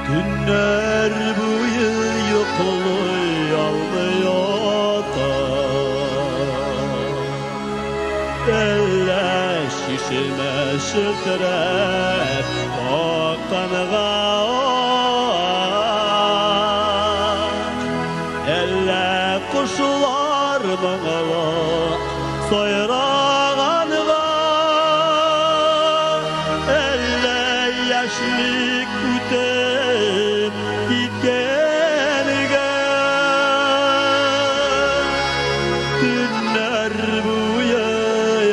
Төннәр буе йоклый алмый ятам. Әллә чишмә челтерәп акканга, әллә кошлар моңлы сайраганга, әллә яшьлек үтеп киткәнгә. Төннәр буе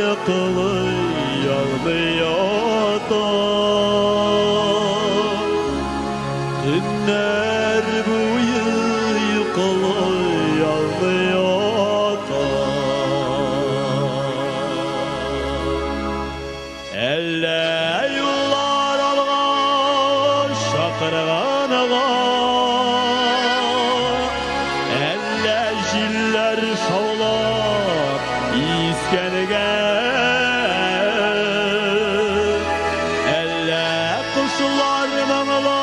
йоклый алмый ятам. Төннәр буе йоклый алмый ятам. Әллә юллар алга чакырганга, әллә җилләр шаулап искәнгә, әллә кошлар моңлы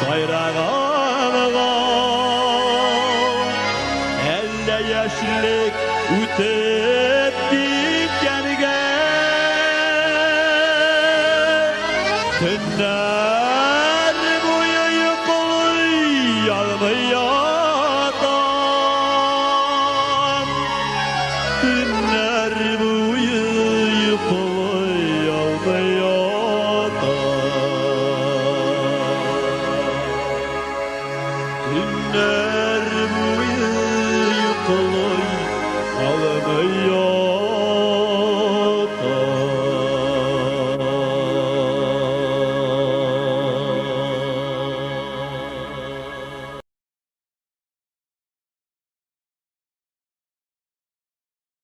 сайраганга, әллә яшьлек үтеп киткәнгә. Төннәр буе йоклый алмый ятам. Төннәр буе йоклый